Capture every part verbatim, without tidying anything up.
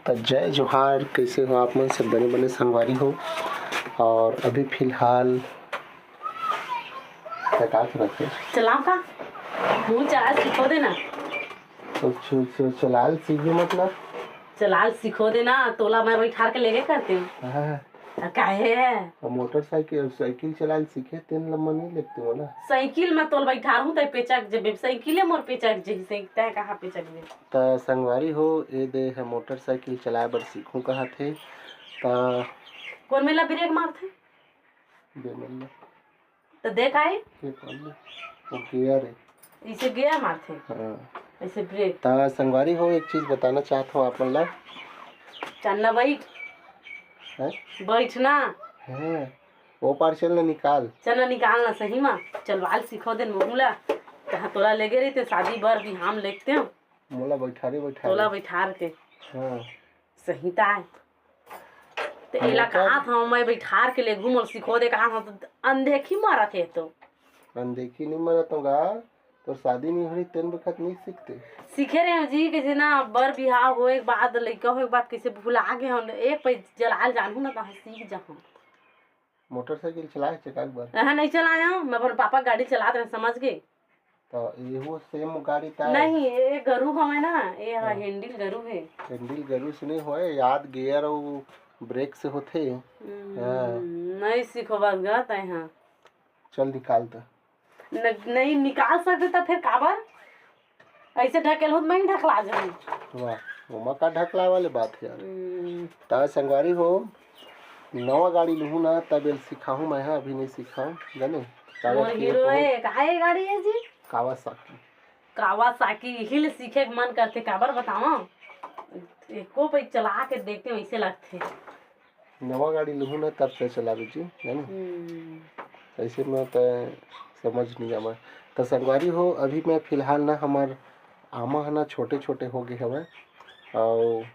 त जय जोहार, कइसे हो आप मन? सब बने बने संगवारी हो। और अभी फिलहाल का करत हे? चलाओ का? मुँह चला सिखो देना। तो च-, च-, चलाल सीखे मतलब? चलाल सिखो देना, तोला मैं बैठार के लेगे करते हूँ। हाँ। आ, काहे? और मोटरसाइकिल, साइकिल चलाल सीखे, तेन ल मन नहीं लगते हो ना? साइकिल में तोल बैठार हूँ, तय पेचक जेबे, साइकिले मोर पेचक जेही, से तय कहाँ पेचक जेबे? त संगवारी हो, ए दे ह मोटरसाइकिल चलाए बर सीखूं कहत हे। त कौन मेला ब्रेक मारथे? दे मेला। त देख आई? ये कर ले। वो गियर है। इसे गियर मारथे। हाँ। ऐसे ब्रेक। त संगवारी हो, एक चीज बताना चाहत हूँ आप मन ला। चन्ना बैठ। हैं? बैठ ना। हैं। वो पार्सल न निकाल। चल न निकाल ना सही मा। चलवाल सिखो देन मोहू ला। कहाँ तोला लेगे रही ते शादी बर बिहाम लेगते हो। मोला बैठारे बैठारे। तोला बैठार के। हाँ। सही ताय। ते एला मोटर कहा था मैं बैठार के लेगू मोल सिखो दे कहा था तो अनदेखी मारत हे तो। अनदेखी नहीं मारत हूँ गा। तोर शादी नहीं होई तेन बखत नहीं सीखते। सीखे रहे जी, कैसे ना बर बिहाव होए के बाद, लइका होए के बाद कैसे भुला गे हम। एक पै जलाल जानहूँ ना तो सीख जाहूँ। मोटरसाइकिल चलाए हस का एक बार? अहाँ नहीं चलाया, मैं अपन पापा गाड़ी चलात रहे, समझ गे। तो एहू सेम गाड़ी ता? नहीं, ये गरु हवे ना, ये हाँ। हैंडल गरु है। हैंडल गरु से नहीं होए, याद गियर और ब्रेक से होथे। हम्म, हाँ। नहीं सीखो बस गा तै हाँ। चल निकाल तो। न-, नहीं निकाल सकते तो फिर काबर? ऐसे ढकेल हो तो मैं ही ढकला जाऊँ। वाह, ओमा का ढकला वाले बात है यार। हम्म। ता संगवारी हो, नवा गाड़ी लूहूँ ना, तब एल सिखाहूँ मैं, हाँ, अभी नहीं सिखाहूँ, जाने? काबर मोर कि हीरो वो है, का है गाड़ी है जी? कावासाकी। कावासाकी, यही ले सीखे के मन करथे, काबर बतावा? एको पै चला के देखते वैसे लगथे। नवा गाड़ी लूहूँ ना, तब से चलाबे जी, है ना? हम्म। ऐसे में तो समझ नहीं आवा। तो संगवारी हो, अभी मैं फिलहाल ना, हमार आमा है ना, छोटे छोटे हो गए हवे, और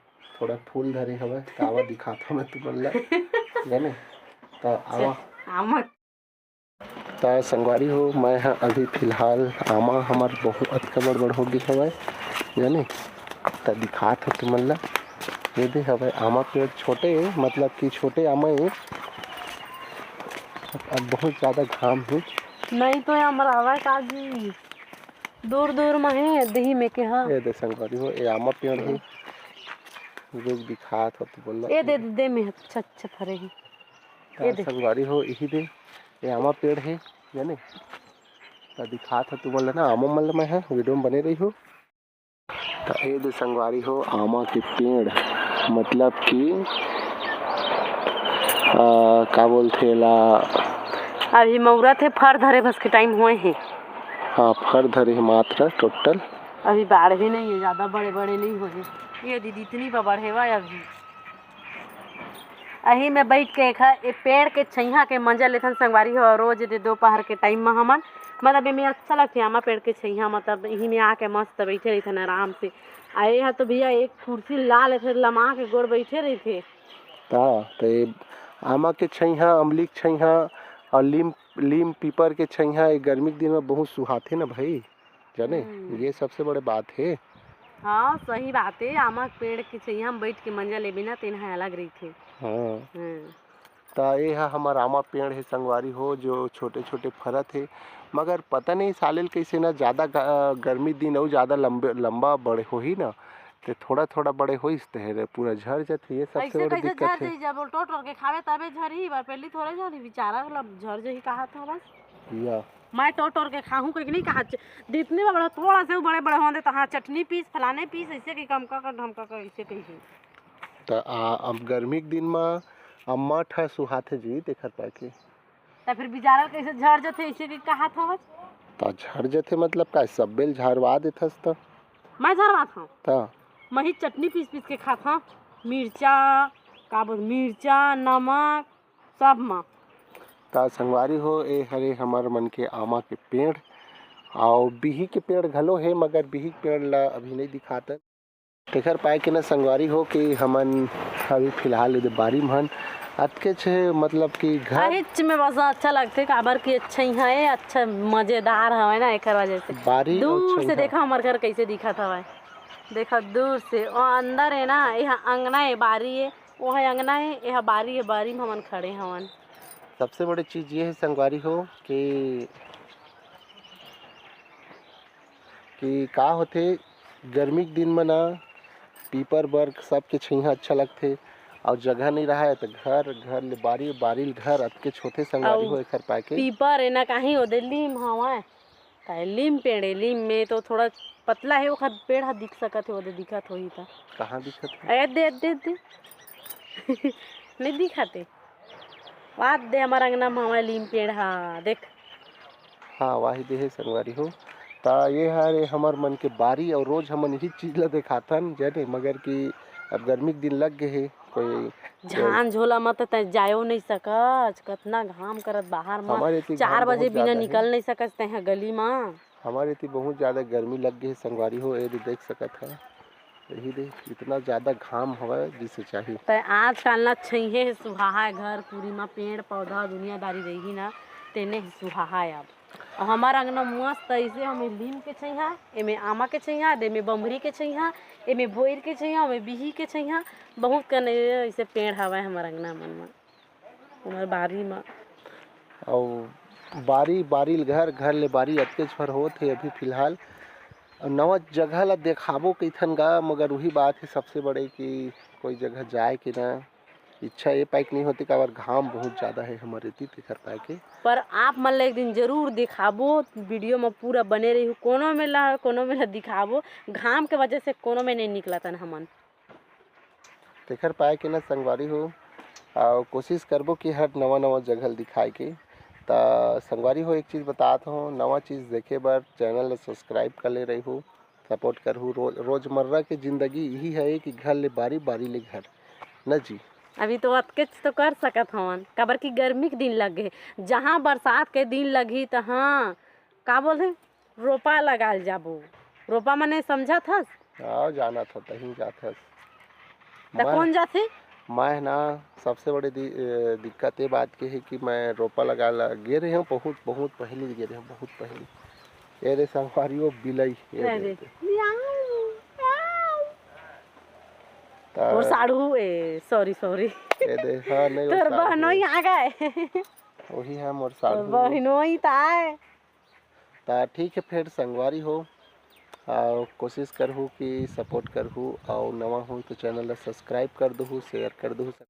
थोड़ा फूल धरे हवे, तो आवा दिखात हूँ मैं तुमन ला, जाने? तो आवा। आमा। त संगवारी हो, मैं ह अभी फिलहाल आमा हमर बहुत अतका बड़-बड़ हो गे हवय, जाने? त दिखात हो तुमन ला, ये दे हवय आमा पेड़ छोटे, मतलब कि छोटे आमा ए। अब बहुत ज़्यादा घाम हे। नहीं तो ये अमरावय का जी, दूर-दूर म हे, दही में के ह। ये दे संगवारी हो, ये आमा पेड़ हे। रुख दिखात हो तुमन ला। ये दे, दे में अच्छा, अच्छा फरे हे। त ये दे। संगवारी हो, इही दे, ये आमा पेड़ हे, जाने? त दिखात हो तुमन ला ना, आमा मन ला मैं ह, वीडियो में बने रही हो। त ए दे संगवारी हो, आमा के पेड़, मतलब कि, आ, का बोलथे एला? अभी मौरत हे, फर धरे बस के टाइम होए हे। हाँ, फर धरे हे मात्र टोटल। अभी बाढ़ भी नहीं है, ज़्यादा बड़े-बड़े नहीं होए हे। ये दीदी इतनी बा बढ़े हुआ है अभी। अही में बैठ के एखर, ए पेड़ के छइहां के मजा लेथन संगवारी हो, रोज दे दोपहर के टाइम म हमन, मतलब एमे अच्छा लगथे आमा पेड़ के छइहां, मतलब इही में आके मस्त बैठे रहिथन आराम से। आ ए ह तो भैया एक कुर्सी ला लेथे, लमा के गोड़ बैठे रहिथे। ता, त ए आमा के छइहां, अमली के छइहां और लीम, लीम पीपर के छइहां ए गर्मी के दिन में बहुत सुहाथे ना भाई। जाने, हम्म। ये सबसे बड़े बात हे। हाँ, सही बात हे। आमा के पेड़ के छइहां में बैठ के मजा लेबे ना, तेन ह अलग रहिथे। हाँ। हाँ। त ए ह हमर आमा पेड़ हे संगवारी हो, जो छोटे-छोटे फरत हे, मगर पता नहीं साले ल कइसे ना, ज़्यादा ग-, गर्मी दिन अउ ज़्यादा लंबे, लंबा बड़े होही ना, ते थोड़ा-थोड़ा बड़े होइस ते हे पूरा झर जथे, ये सबसे ऐसे बड़ी कैसे दिक्कत झर हे। जही? जब टोर टोर के खावे तबे झरही, बार पहली थोड़े झरही, बेचारा वाला झर जही कहा था बस। या। मैं टोर टोर के खाहूँ कहिके नहीं कहा, जितने में बड़ा थोड़ा से बड़े बड़े होंदे तो हाँ चटनी पीस, फलाने पीस, ऐसे कही कम का, का ढमका का, ऐसे कही। त आ, अब गर्मी के दिन म अम्मा ठा सुहाथे जी, तेखर पाके। त फिर बिचारा कैसे झर जथे, ऐसे कही कहा था बस। त झर जथे मतलब का, सब्बे ल झरवा देथस त। मैं झरवात हूँ। त। मैं ही चटनी पीस पीस के खात हूँ, मिर्चा, का बोल, मिर्चा, नमक, सब म। त संगवारी हो, ए हरे हमर मन के आमा के पेड़, अउ बिही के पेड़ घलो हे, मगर बिही के पेड़ ला अभी नहीं दिखातन। तेखर पाए के ना संगवारी हो कि हमन अभी फिलहाल एदे बारी म हन, अतकेच हे, मतलब कि घर अहिच में बस अच्छा लगथे, काबर कि अच्छा ही हे, अच्छा मजेदार हवय ना, एकर वजह से। बारी अउ दूर से छइहां। देखा हमर घर कैसे दिखत हवय। देखा दूर से, वो अंदर है ना, यह अंगना है, बारी है, वो है अंगना है, यह बारी है, बारी में हमन खड़े हवन। सबसे बड़ी चीज ये है संगवारी हो कि कि का होथे, गर्मी के दिन में ना पीपर बर सबके छइहा अच्छा लगथे, और जगह नहीं रहा है तो घर, घर ले बारी, बारी ले घर अतकेच होथे संगवारी अउ हो एखर पाके। पीपर ए ना काहीं ओदे लीम हवय, काहे लीम पेड़ ए, लीम में तो थोड़ा पतला है, ओखर पेड़ ह दिख सकत है, ओदे दिखत होही त। कहाँ दिखत है? ए दे, दे, दे। नहीं दिखत है। वात दे हमर अंगना म हवय लीम पेड़ हा, देख। हाँ, वाही दे हे संगवारी हो। ता ये हरे हमर मन के बारी, और रोज हमन यही चीज ला देखाथन, जाने, मगर कि अब गर्मी के दिन लग गए हे, कोई झान झोला म त तैं जायो नहीं सकच, कतना घाम करत बाहर म, हमारे एती चार घाम बजे बहुत बिना ज्यादा हे। निकल नहीं सकच तैं ह गली म। हमारे एती बहुत ज्यादा गर्मी लग गए हे संगवारी हो, ये दे देख सकत है। यही दे, इतना ज्यादा घाम हवय जिसे चाही। त आजकल ना छइहे हे सुहाहा घर, पूरी म पेड़ पौधा दुनियादारी रही ना, तेने हे सुहाहा अब। और हमार अंगना मस्त ऐसे, हमें लीम के छइहा, एमे आमा के छइहा, दे में बम्हरी के छइहा, एमे बोइर के छइहा, एमे बिही के छइहा, बहुत कने ऐसे पेड़ हवय हमार अंगना मन म। हमर बारी म। अउ बारी, बारी ले घर, घर ले बारी अतकेच भर होत हे अभी फिलहाल। अउ नवा जगह ला देखाबो कहिथन गा, मगर उही बात हे सबसे बड़े कि कोई जगह जाए के ना इच्छा ए पाए के नहीं होती, काबर घाम बहुत ज्यादा हे हमर एती, तेखर पाए के। पर आप मन ला एक दिन जरूर दिखाबो, वीडियो म पूरा बने रहिहू, कोनो में ला, कोनो में ला दिखाबो। घाम के वजह से कोनो में नहीं निकलतन हमन। तेखर पाए के ना संगवारी हो, अउ कोशिश करबो कि हर नवा नवा जगह ल दिखाए के। त संगवारी हो, एक चीज बतात हो, नवा चीज देखे बर चैनल ल सब्सक्राइब कर ले रही हो, सपोर्ट करहू। रोज, रोजमर्रा के जिंदगी यही है कि घर ले बारी, बारी ले घर, न जी। अभी तो अतकेच तो कर सकत हवन, काबर कि गर्मी के दिन लग गए, जहाँ बरसात के दिन लगही त हाँ, का बोलथे, रोपा लगाल जाबो। रोपा मने समझत हस? हाँ, जानत हो, तहीं जात हस। त मैं, कौन जाथे? मैं ना, सबसे बड़े दि-, ए, दिक्कत ये बात के है कि मैं रोपा लगा ला, गे रहे हूँ बहुत, बहुत पहले गे रहे हूँ, बहुत पहले। ये रे संगवारी, वो बिलाई, ये अरे। दे। त और साढ़ू, ए, sorry, sorry। ये दे, हाँ, नहीं, वो तोर साढ़ू बहनोई है। आ गए। वही है मोर तोर साढ़ू। बहनोई त आए। त ठीक है, फिर संगवारी हो, अउ कोशिश करहू कि सपोर्ट करहू, अउ नवा हो तो चैनल ला सब्सक्राइब कर दहू, शेयर कर दहू।